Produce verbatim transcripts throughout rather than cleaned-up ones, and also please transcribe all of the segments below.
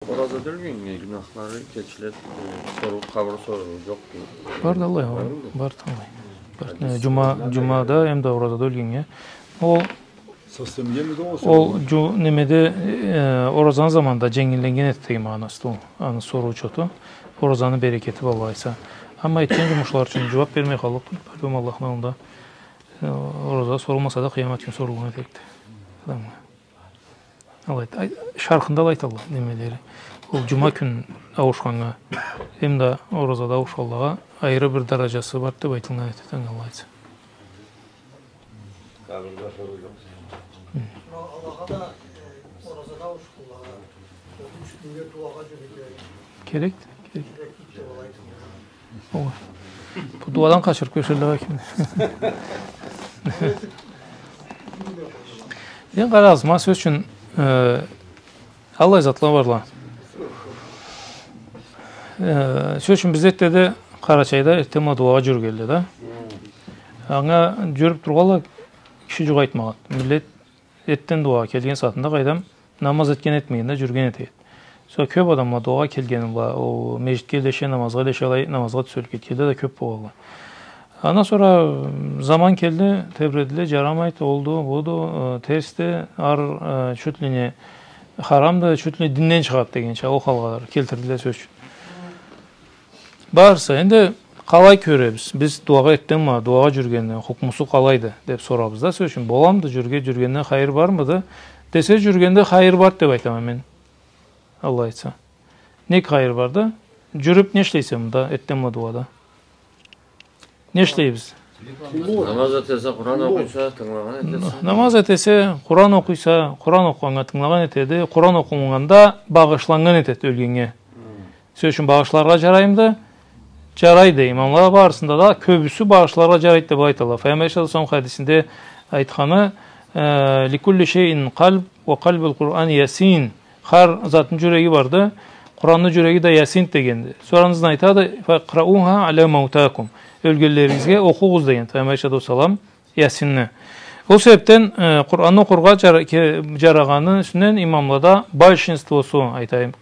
Оразада ёлгеннге гюнахлары кечиледи, э, соруу, къабыр соруу джокъду. Барды аллай, барды аллай. Барды, э, джума, джумада, эм да оразада ёлгеннге. Ол Ол джу-, немеде, э, оразаны заманда дженгилленнген этеди магъанасы ол, аны соруу чоту. Оразаны берекети бла алайса. Амма этген джумушлары ючюн джууаб бермей къаллыкъ, бир Аллахны аллында. Э, ораза сорулмаса да, къыямат кюн сорулгъан этеди. Адамгъа. Алай, ай, шархында алай айталла, немелери. Ол джума кюн ауушханнга, эм да оразада ауушханлагъа айры бир дараджасы бар деб айтылгъан этеди, алайса. Къабырда соруу джокъ. Хы. Аллахха да, э, оразада ауушханлагъа, ол юч кюннге дуагъа джюрюрге керек, керек. Керек деб алай айталла. Ой. Бу дуадан къачырыб кёрселле бакин. Энди къарагъыз, ма сёз ючюн, э, аллай затла барла. Э, сёз ючюн, биз эртде да Къарачайда эртденбла дуагъа джюрюгелле да. Анга джюрюб тургъанла киши джукъ айтмагъан. Миллет эртден дуагъа келген сагъатында, къайдам, намаз этген этмеген да, джюрюген этеди. Сора кёб адамла дуагъа келгени бла, ол межгитге илеше, намазгъа илеше, алай намазгъа тюзелиб кетгенле да кёб болгъанла. Андан сора, м, заман келди, тебредиле, джарамайды, олду, буду, э, терсди, ар, э, чуть ли не харамды, чуть ли не динден чыгъады дегенча, ол халгъа келтирдиле, сёз ючюн. Барысы, энди къалай кёребиз? Биз дуагъа этденбла, дуагъа джюрюгенни хукмусу къалайды, деб сорабыз да, сёз ючюн, боламыды, джюрюге-, джюрюгенден хайыр бармыды? Десе, джюрюгенде хайыр барды деб айтама мен. Аллах айтса. Нек хайыр барды? Джюрюб не ишлейсе мында, этденбла дуада? Не ишлейбиз? Намаз этесе, Къуран окъуйса, тынгылагъан этесе. Намаз этесе, Къуран окъуйса, Къуран окъугъаннга тынгылагъан этеди, Къуран окъугъанда багъышланнган этеди ёлгеннге. Сёз ючюн, багъышларгъа джараймыды? Джарайды. Имамла барысында да кёбюсю багъышларгъа джарайды деб алай айталла. Файгъамбар алейхиссалату уассалам хадисинде айтханы, э, «Ликулли шейин къальб, уа къальбул Къурани Ясин». Хар затны джюреги барды. Къуранны джюреги да Ясин дегенди. Сора аны ызындан айтады, «Факърауха аля маутакум». Ёлгенлеригизге окъугъуз деген Файгъамбар алейхиссалату уассалам Ясинни. Ол себебден, э, Къуранны окъургъа джара-, ке-, джарагъаны юсюнден имамлада большинствосу, айтайым,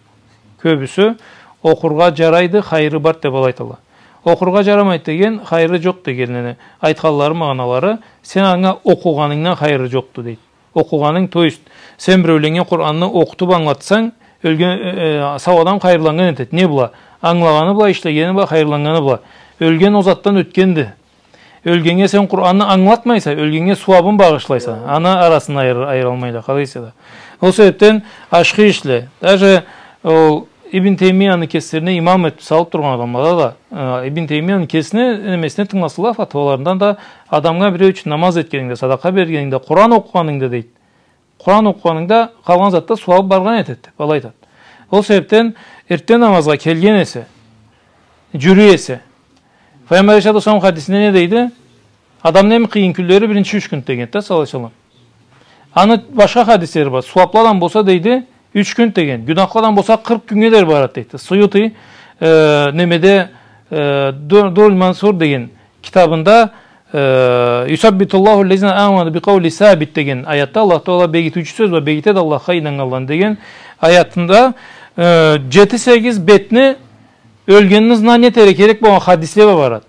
кёбюсю, окъургъа джарайды, хайыры барды деб алай айталла. Окъургъа джарамайды деген, хайыры джокъду дегенлени айтханлары, магъаналары, сен анга окъугъанынгдан хайыры джокъду, дейди. Окъугъанынг, то есть, сен биреуленнге Къуранны окъутуб ангылатсанг, ёлген, э, э, сау адам хайырланнган этеди. Не бла? Ангылагъаны бла, ишлегени бла, хайырланнганы бла. Ёлген ол затдан ётгенди. Ёлгеннге сен Къуранны ангылатмайса, ёлгеннге сууабын багъышлайса, аны арасын айыр-, айыралмайла, къалай эсе да. Ол себебден ашхы ишле. Даже ол Ибн Теймияны кеслерине имам этиб салыб тургъан адамлада да, э, Ибн Теймияны кесини немесине тынгыласала, фатваларындан да, адамгъа биреу ючюн намаз этгенингде, садакъа бергенингде, Къуран окъугъанынгда, дейди. Къуран окъугъанынгда къалгъан затда сууабы баргъан этеди, деб алай айтады. Ол себебден эртден намазгъа келген эсе, джюрюй эсе, Файгъамбар алейхиссалату уассалам хадисинде не дейди? Адамны эм къыйын кюнлери биринчи юч кюн дегенди да, саллаллаху алейхи ва саллам. Аны башха хадислери бар. Сууаблыдан болса, дейди, юч кюн деген. Гюнахлыдан болса, къыркъ кюннге дери барады, дейди. Суюти, э, немеде, э, Дур-, Дуррул Мансур деген китабында, э, «Юсаббитуллаху ллазина аману би къаули сабит» деген аятда Аллах Таала бегитиучю сёз бар, бегитеди Аллахха ийнаннганланы деген аятында, э, джети-сегиз бетни ёлгенни ызына не этерге керек болгъан хадисле бла барады.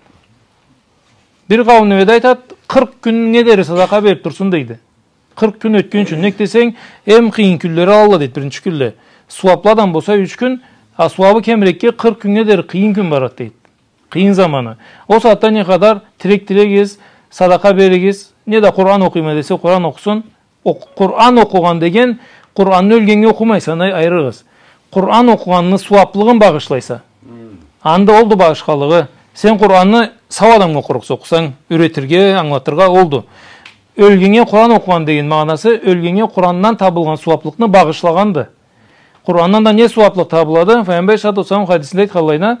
Бир къауум немеде айтады, къыркъ кюннге дери садакъа бериб турсун, дейди. Къыркъ кюн ётгюнчю, нек десенг, эм къыйын кюнлери алалла, дейди, биринчи кюнле. Сууаблыдан болса, юч кюн, а сууабы кемирекге къыркъ кюннге дери къыйын кюн барады, дейди. Къыйын заманы. Ол сагъатда не къадар тилек тилегиз, садакъа беригиз, не да Къуран окъуйма десе, Къуран окъусун. Окъ-, Къуран окъугъан деген, Къуранны ёлгеннге окъумайса, аны айырыгъыз. Къуран окъугъанны сууаблыгъын багъышлайса. Анда олду багъышхалыгъы. Сен Къуранны сау адамгъа окъурукъса, окъусанг, юретирге, ангылатыргъа, олду. Ёлгеннге Къуран окъугъан деген магъанасы, ёлгеннге Къурандан табылгъан сууаблыкъны багъышлагъанды. Къурандан да не сууаблыкъ табылады? Файгъамбар алейхиссалату уассалам хадисинде айтханлайына,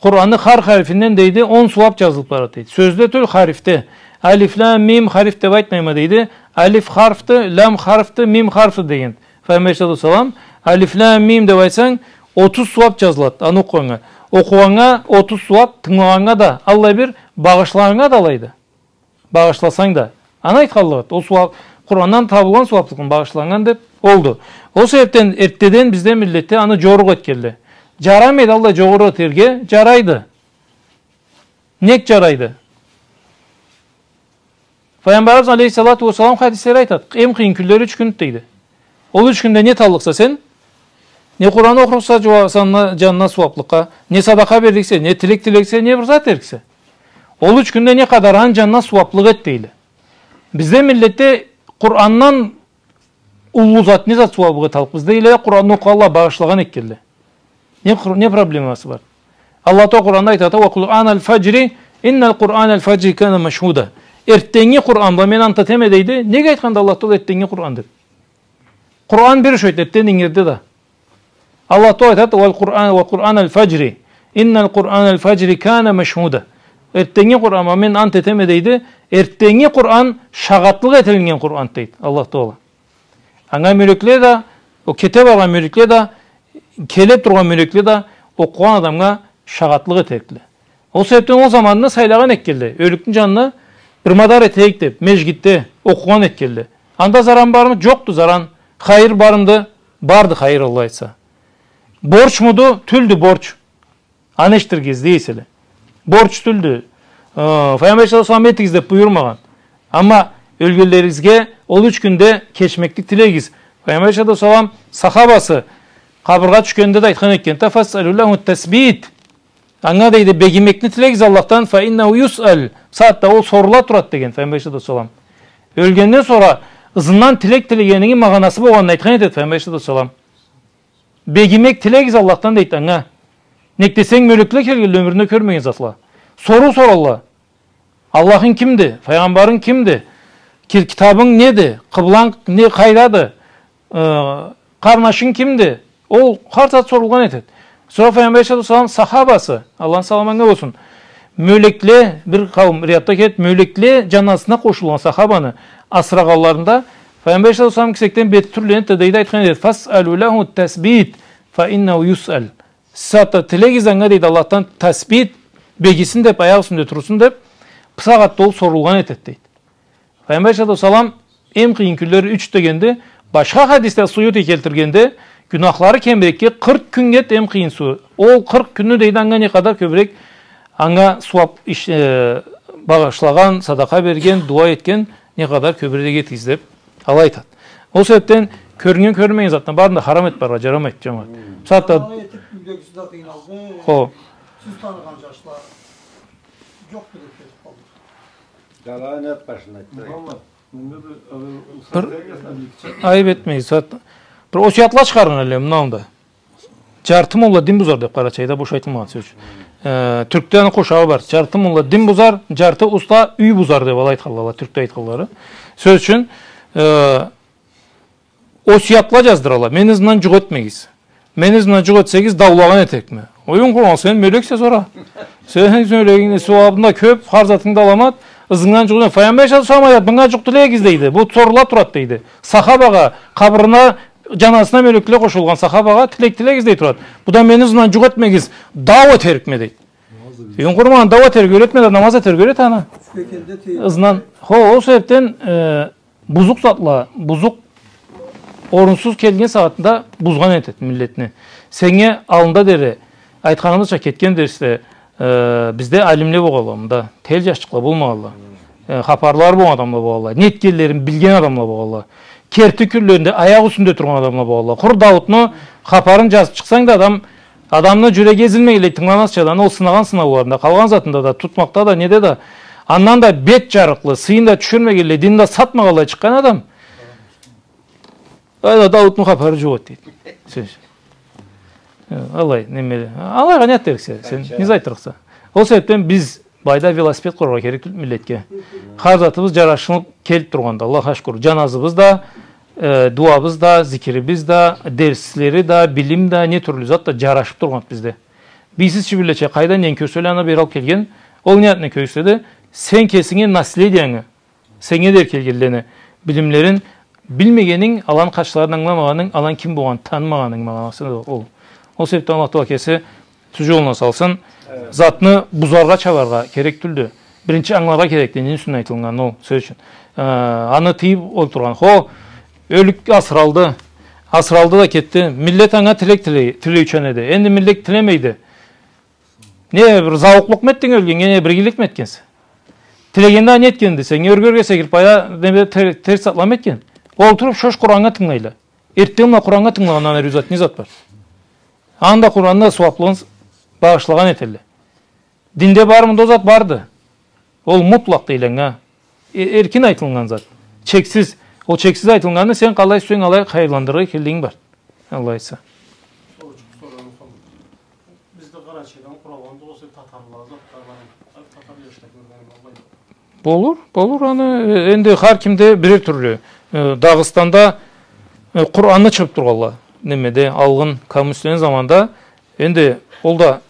Къуранны хар харифинден, дейди, он сууаб джазылыб барады, дейди. Сёзде тюл, харифде. Алиф, лам, мим, хариф деб айтмайма, дейди. Алиф харфды, лам харфды, мим харфды деген. Файгъамбар алейхиссалату уассалам, алиф, лам, мим деб айтсанг, отуз сууаб джазылады, аны окъугъаннга. Окъугъаннга отуз сууаб, тынгылагъаннга да аллай бир, багъышлагъаннга да алайды. Багъышласанг да. Аны айтханлыгъыды. Ол сууаб, Къурандан табылгъан сууаблыкъны багъышланнган деб олду. Ол себепден эртдеден бизде миллетде аны джорукъ этгенле. Джарамайды аллай джогъуру этерге, джарайды. Нек джарайды? Файгъамбарыбыз алейхиссалату уассалам хадиследе айтады. Эм къыйын кюнлери юч кюндю дейди. Ол юч кюнде не эталлыкъса сен, не Къуран окъурукъса джуа-, санына, джанына сууаблыкъгъа, не садакъа берликсе, не тилек тилексен, не бир зат этериксе. Ол юч кюнде не къадар аны джанына сууаблыкъ эт дейле. Бизде миллетде Къурандан уллу зат, не зат сууаблыкъ эталлыкъ? Бизде иле Къуранны окъугъанла багъышлагъан этгенле. Не къур-, не проблемасы бар? Аллах Тааля Къуранда айтады: «Ва Къуран аль-фаджри, инна Къуран аль-фаджри кана машхуда». Эртденги Къуран бла мен ант этеме дейди. Неге айтханды Аллах Тааля эртденги Къуран деб? Къуран бир ушайды эртден ингирде да. Аллах Тааля айтады: «Ва Къуран, ва Къуран аль-фаджри, инна Къуран аль-фаджри кана машхуда». Эртденги Къуран бла мен ант этеме дейди. Эртденги Къуран шагъатлыкъ этилиннген Къуран дейди Аллах Тааля. Анга мёлекле да, ол кете баргъан мёлекле да, келиб тургъан мёлекле да окъугъан адамгъа шагъатлыкъ этерикле. Ол себебден ол заманны сайлагъан этгенле, ёлюкню джанына бир мадар этейик деб, межгитде окъугъан этгенле. Анда заран бармы? Джокъду заран. Хайыр бармыды? Барды хайыр, Аллах айтса. Борчмуду? Тюлдю борч. Аны этдиригиз, дейселе. Борч тюлдю. Э, Файгъамбар алейхиссалату уассалам этигиз деб буюрмагъан. Амма ёлгенлеригизге ол юч кюнде кечмеклик тилегиз. Файгъамбар алейхиссалату уассалам сахабасы къабыргъа тюшгенде да айтхан экен: «Тафассалу лаху тасбит». Анга, дейди, бегимекни тилегиз Аллахдан, «фа иннаху юсъал». Сагъатда ол сорула турады деген Файгъамбар алейхиссалату уассалам. Ёлгенден сора ызындан тилек тилегенинги магъанасы болгъанын айтхан этеди Файгъамбар алейхиссалату уассалам. Бегимек тилегиз Аллахдан, дейди, анга. Нек десенг, мёлекле келгенле, ёмюрюнде кёрмеген затла. Соруу соралла. Аллахынг кимди? Файгъамбарынг кимди? Ки-, китабынг неди? Къыбланг не, къайдады? Э, къарнашынг кимди? Ол хар зат сорулгъан этеди. Сора Файгъамбар алейхиссалату уассалам сахабасы, Аллахны саламы анга болсун, мёлекле, бир къауум риятда келеди, мёлекле джаназасына къошулгъан сахабаны асырагъанларында, Файгъамбар алейхиссалату уассалам кесекден бети тюрлениди да, дейди, айтхан этеди: «Фасъалу лаху тасбит, фа иннаху юсъал». Сагъатда тилегиз анга, дейди, Аллахдан тасбит, бегисин деб, аякъ юсюнде турсун деб, бусагъатда ол сорулгъан этеди, дейди. Файгъамбар алейхиссалату уассалам эм къыйын кюнлери юч дегенди. Башха хадисде Суюти келтиргенде, гюнахлары кемирекге къыркъ кюннге эм къыйын суу. Ол къыркъ кюнню, дейди, анга не къадар кёбюрек, анга сууаб иш, э, багъышлагъан, садакъа берген, дуа этген, не къадар кёбюрек этигиз деб, алай айтады. Ол себебден кёрюннген, кёрюнмеген затны барын да харам этиб барыргъа джарамайды, джамагъат. Бусагъатда... Алай этиб, юйдегиси да къыйналды. Хо. Сиз таныгъан джашла джокъду деб кетиб къалды. Даланы ат башында айтды. Мухаммад, мында да, а, бир устаз дегенсиз, айыб этмегиз, сагъат. Бир осиятла чыгъаргъан элле мындан алда. Джарты молла дин бузар деб, къарачайда бош айтылмагъан сёз. Э, тюркде аны къошагъы бар. Джарты молла дин бузар, джарты уста юй бузар деб алай айтханла, тюркде айтханлары. Сёз ючюн, э, осиятла джаздырала. Мени ызымдан джукъ этмегиз. Мени ызымдан джукъ этсегиз, даулагъан этерикме. Оюн къургъан, сен мёлексе сора. Сен мёлегингни сууабы да кёб, хар затынгда аламат, ызынгдан джукъ этме. Файгъамбар алейхиссалату уассалам айтады, мынга джукъ тилегиз, дейди. Бу сорулла турады, дейди. Сахабагъа, къабырына, джаназасына мёлекле къошулгъан сахабагъа тилек тилегиз, дей турады. Бу да мени ызымдан джукъ этмегиз, дау этерикме, дейди. Оюн къурмагъан, дау этерге юретме да, намаз этерге юрет аны. Ызындан. Хо, ол себебден, э, бузукъ затла, бузукъ, орунсуз келген сагъатында бузгъан этеди миллетни. Сеннге аллында дери, айтханыбызча, кетген дерсде, э, бизде алимле болгъанла мында, тел джашчыкъла болмагъанла. Э, хапарлары болгъан адамла болгъанла, не этгенлерин билген адамла болгъанла. Керти кюнлеринде аякъ юсюнде тургъан адамла болгъанла. Къуру Даутну хапарын джазыб чыкъсанг да, адам Адамны джюреги эзилмегенлей тынгыламазча да, ол сынагъан сынауларында, къалгъан затында да, тутмакъда да, неде да, андан да бет джарыкълы, сыйын да тюшюрмегенлей, динин да сатмагъанлай чыкъгъан адам. Ала Даутну хапары джокъ эди, дейди. Сёз. Э, алай, немеле. Алайгъа не этериксе, сен не зат айтырыкъса. Ол себебден биз Былайда велосипед къураргъа керек тюл миллетге. Хар затыбыз джарашылыб келиб тургъанды, Аллахха шукур. Джаназыбыз да, э, дуабыз да, зикирибиз да, дерслери да, билим да, не тюрлю зат да джарашыб тургъанды бизде. Бийсиз чибинлеча къайдан нени кёрсе, аны бери алыб келген, ол не затны кёргюзтеди? Сен кесинги наследиянга, сеннге дери келгенлени билимлерин, билмегенинг, аланы къачларын ангыламагъанынг, аланы ким болгъанын танымагъанынг магъанасы да ол. Ол себебден Аллах Тагъала кеси тюз джолуна салсын. Затны бузаргъа чабаргъа керек тюлдю. Биринчи ангыларгъа керекди, не ючюн айтылгъанын ол, сёз ючюн. Э, аны тыйыб олтургъан. Хо, ёлюк асыралды. Асыралды да кетди. Миллет анга тилек тиле-, тилеучен эди. Энди миллет тилемейди. Не бир зауукълукъму этдинг ёлгеннге, не бир игиликми этгенсе? Тилегенде не этгенди? Сен ёрге-ёрге секирип, баягъы, неме, тер-, терс затламы этген? Олтуруп шош Къураннга тынгылайла. Эртден бла Къураннга тынгылагъандан ариу зат не зат бар? Анда Къуранны сууаплыгъын багъышлагъан этелле. Динде бармыды ол зат? Барды. Ол мутлакъ дейле анга. Э-, эркин айтылгъан зат. Чексиз. Ол чексиз айтылгъанны сен къалай сюйсенг, алай хайырландырыргъа эркинлигинг бар. Аллах айтса. Соручукъ соргъан сора. Бизде къарачайдан къуралгъан да болса, татарлыла зат да бар. Татар яшларын кёргеним алай. Болур, болур, аны, э, энди хар кимде бирер тюрлю. Э, Дагъыстанда, э, Къуранны чыгъып тургъанла. Немеде, алгъын коммунистлени заманда, энди ол да,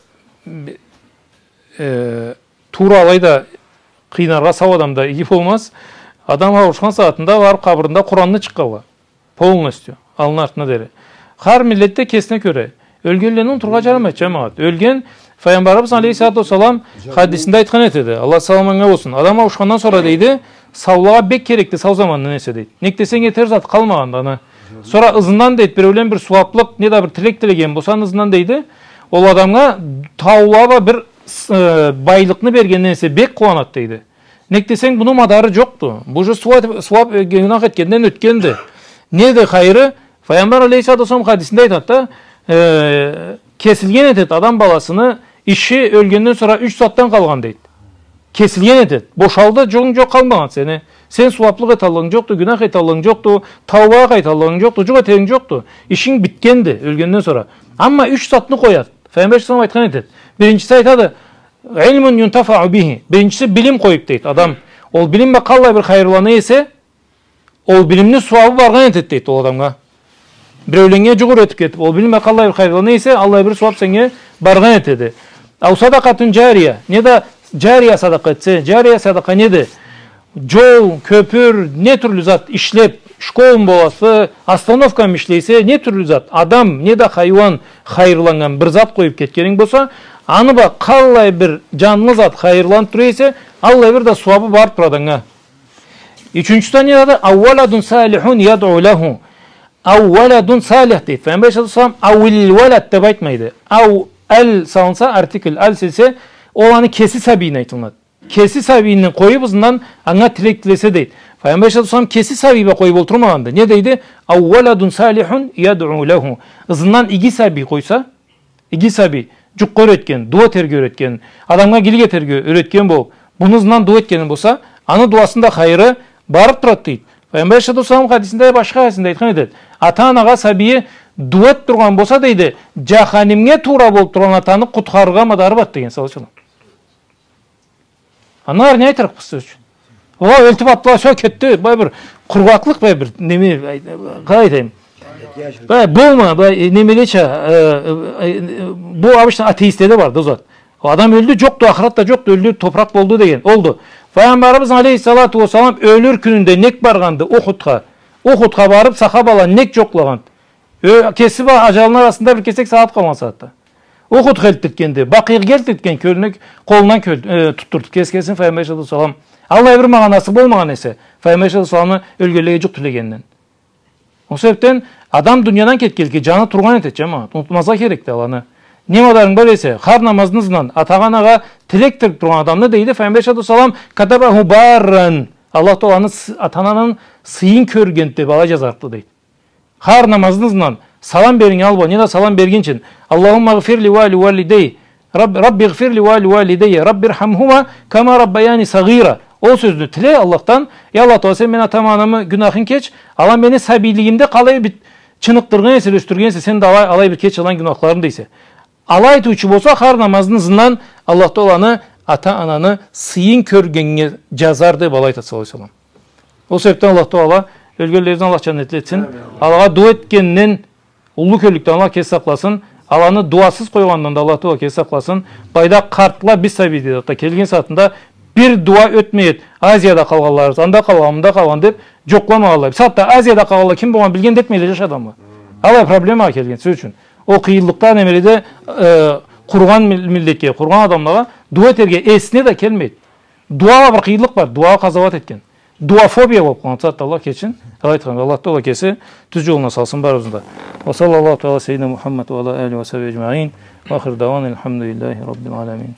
э, туура алайда къыйнаргъа сау адамда иги болмаз. Адам ауушхан сагъатында барып къабырында Къуранны чыкъгъанла. Полностью. Аллыны артына дери. Хар миллетде кесине кёре. Ёлгенлени унутургъа джарамайды, джамагъат. Ёлген, Файгъамбарыбыз алейхиссалату уассалам хадисинде айтхан этеди. Аллах саламы анга болсун. Адам ауушхандан сора дейди, саулагъа бек керекди, сау замандан эсе дейди. Нек десенг, этер зат къалмагъанды аны. Сора ызындан дейди, биреулен бир сууаплыкъ, неда бир тилек тилеген болса, ызындан дейди, ол адамгъа таула бла бир с-, э, байлыкъны бергенден эсе бек къууанады дейди. Нек десенг, муну мадары джокъду. Бу уже сууап, сууап, э, гюнах этгенден ётгенди. Неди хайыры? Файгъамбар алейхиссалату уассалам хадисинде айтады да, э, кесилген этеди адам баласыны иши ёлгенден сора юч затдан къалгъан дейди. Кесилген этеди. Бошалды, джугъунг джокъ къалмагъан сени. Сен сууаплыкъ эталлыгъынг джокъду, гюнах эталлыгъынг джокъду, таубагъа къайталлыгъынг джокъду, джукъ этеринг джокъду. Ишинг битгенди ёлгенден сора. Амма юч затны къояды. Файгъамбар алейхиссалам айтхан этеди. Биринчиси айтады, «Илмун юнтафау бихи». Биринчиси билим къоюп дейди адам. Ол билим бла къаллай бир хайырлана эсе, ол билимни сууабы баргъан этеди дейди ол адамгъа. Биреуленнге джукъ юретип кетип, ол билим бла къаллай бир хайырлана эсе, аллай бир сууаб сеннге баргъан этеди. Ау садакъатун джария, неда джария садакъа этсе, джария садакъа неди? Джол, кёпюр, не тюрлю зат ишлеп, школму боласа, остановкамы ишлесе, не тюрлю зат, адам, неда хайыуан хайырланнган бир зат къоюп кетгенинг болса, аны бла къаллай бир джанлы зат хайырланып тура эсе, аллай бир да сууабы барып турады анга. Ючюнчюсю да неди? Ау валадун салихун ядъу лаху. Ау валадун салих дейди. Файгъамбар алейхиссалату уассалам ау ил валад деп айтмайды. Ау ал салынса, артикль ал салынса, ол аны кеси сабийине айтылынады. Кеси сабийин къоюп, ызындан анга тилек тилесе дейди. Файгъамбар алейхиссалату уассалам кеси сабий бла къоюп олтурмагъанды. Не дейди? Ау валадун салихун ядъу лаху. Ызындан иги сабий къойса, иги сабий, джукъ юретген, дуа этерге юретген, адамгъа игилик этерге юретген болуп, муну ызындан дуа этгени болса, аны дуасыны да хайыры барып турады дейди. Файгъамбар алейхиссалату уассалам хадисинде, башха хадисинде айтхан этеди. Ата-анагъа сабийи дуа этип тургъан болса дейди, джаханимге туура болуп тургъан атаны къутхарыргъа мадары барды деген, саллаллаху алейхи ва саллам. Аны ары не айтырыкъбыз сёз ючюн? О, ёлтюп атла, всё, кетди. Бай бир къургъакълыкъ, бай бир неме, ай, къалай айтайым? Бай, болма, бай, э, немелеча, э, э, э, бу обычно атеистледе барды ол зат. Адам ёлдю, джокъду, ахырат да джокъду, ёлдю, топуракъ болду деген. Олду. Файгъамбарыбыз алейхиссалату уассалам ёлюр кюнюнде нек баргъанды Ухудха? Ухудха барып, сахабала нек джокълагъан? Ё-, кеси бла аджалыны арасында бир кесек сагъат къалгъан сагъатда. Ухудха элтдиртгенди. Бакъиягъа элтдиртген, кёлюне, къолундан кёл-, э, тутдуртду. Кес-, кесин Файгъамбар алейхиссалату уассалам. Аллай бир магъанасы болмагъан эсе, Файгъамбар алейхиссалату уассаламны ёлгенлеге джукъ тилегенни. Ол себепден адам дуниядан кетгенликге джаны тургъан этеди, джамагъат. Унутмазгъа керекди аланы. Не мадарынг бар эсе, хар намазны ызындан атагъа-анагъа тилек тилеп тургъан адамны, дейди, Файгъамбар алейхиссалату уассалам, «Катабаху барран». Аллах Таала аны сы-, ата-ананы сыйын кёрген деп алай джазарыкъды, дейди. Хар намазыгъыздан салам берген алгъын, неда салам бергинчи. «Аллахумма гъфирли ва ли валидей». Раб-, «Рабби гъфирли ва ли валидей». «Рабби рхамхума кама раббаяни сагъира». Ол сёзню тиле Аллахдан: «Я Аллах Таала, сен мени атам-анамы гюнахын кеч, ала мени сабийлигимде къалай бир чыныкъдыргъан эсе, ёсдюрген эсе, сен да алай, алай бир кеч аланы гюнахларын», дейсе. Алай айтыучу болса, хар намазыны ызындан Аллах Таала аны, ата-ананы сыйын кёргеннге джазар, деп алай айтады, саллаллаху алейхи ва саллам. Ол себепден Аллах Таала ёлгенлерибизни Аллах джаннетли этсин. Амин. Алагъа дуа этгенден, уллу кёллюкден Аллах кеси сакъласын. Аланы дуасыз къойгъандан да Аллах Таала кеси сакъласын. Былайда къартла, биз сабийде да келген сагъатында бир дуа ётмей эди. Азияда къалгъанла, анда къалгъан, мында къалгъан деп джокъламагъанла. Бусагъатда Азияда къалгъанла ким болгъанын билген да этмейле джаш адамла. Алай проблемагъа келген, сёз ючюн. Ол къыйынлыкъда, немеледе, э, къуругъан мил-, миллетге, къуругъан адамлагъа дуа этерге эсине да келмейди. Дуа бла бир къыйынлыкъ бар, дуагъа къазауат этген. дуафобия болуб къалгъан затды, Аллах кечсин. Алай айтханда, Аллах Тааля кеси тюз джолуна салсын барыбызны да. وصلى الله تعالى على سيدنا محمد وعلى آله وصحبه أجمعين. وآخر دعوانا أن الحمد لله رب العالمين.